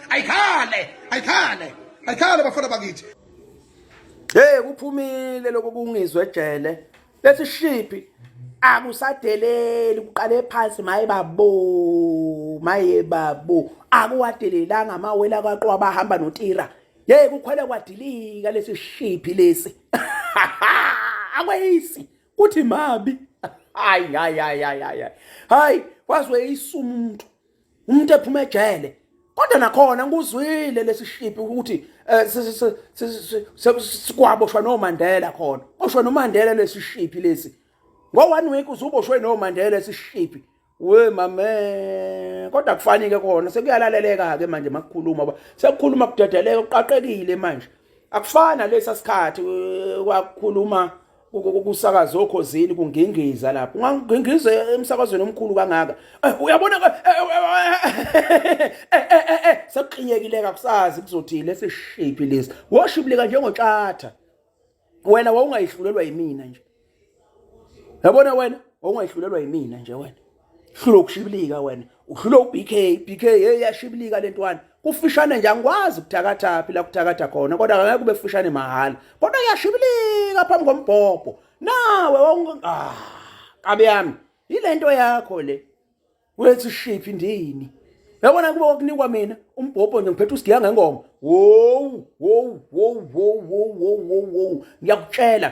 Ayikhale, ayikhale, ayikhale bafana bakithi. Hey kuphumile lokho kungizwe ejele. Lesi shiphi akusadeleli kuqale phansi maye babo maye babo akuwadelelanga amawela kwaqwa bahamba notira. Hey kukhwele kwadilika lesi shiphi lesi. Akweyisi kuthi mabi. Hayi hayi hayi hayi. Hayi wazwe isuma umuntu. Umuntu ephuma ejele kodwa nakhona ngikuzwile lesi shiphi ukuthi eh, sikwaboshwa noMandela khona boshwa noMandela lesi shiphi lesi ngo one week uzuboshwe noMandela esishiphi we mame kodwa kufani ke khona sekuyalaleleka ke manje makukhuluma sekukhuluma kudedeleka kuqaqekile manje akufana lesa sikhathi eh, kwakukhuluma kusakaza okhozini kungingiza lapho ungangingiza emsakazweni omkhulu kangaka eh, uyabona eh, sekuqinyekile kakusazi kuzothini lesishiphi lesi woshibilika njengotshatha wena wawungayihlulelwa yimina nje yabona wena wawungayihlulelwa yimina nje wena hlulwa ukushibilika wena uhlulwa uBK BK hey yashibilika lentwana kufishane nje angikwazi ukuthakathaphi la kuthakatha khona kodwa angeke kube fushane mahhala kodwa yashibilika phambi kombhobho nawe wawunga ah kabe yami ilento yakho le Wethi shiphi ndini. Yabona kuba kwakunikwa mina umbhobho nje ngiphethe usigiya ngengoma. Wow, wow, wow, wow, wow, wow, wow, wow. Ngiyakutshela.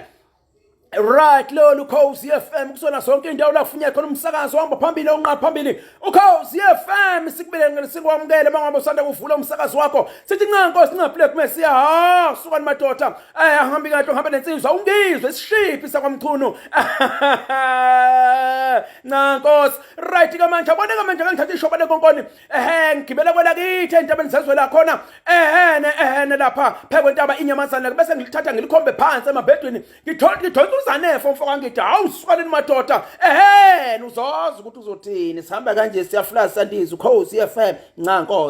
Right lolu Khosi FM kusona sonke indawo la kufunyeka khona umsakazo ohamba phambili onqa phambili uKhosi FM sikubele sikwamukele mangabe usanda kuvula umsakazo wakho sithi nca Nkosi nca Black Messiah ha sukani madoda eh ahambi kahle uhambe nensizwa ungizwe isishiphi sakwamchunu nca Nkosi right ke manje abone ke manje ngithatha ishoba lenkonkoni ehe ngigibele kwelakithi entabeni zezwe lakhona ehene ehene lapha phekwe intaba inyamazana bese ngilithatha ngilikhombe phansi emabhedweni ngithonta ngithonta uzanefo mfo kangithi hawu sukanini madoda ehene uzoza ukuthi uzothini sihamba kanje siyafula sandiza ukhosi FM nca nkosi.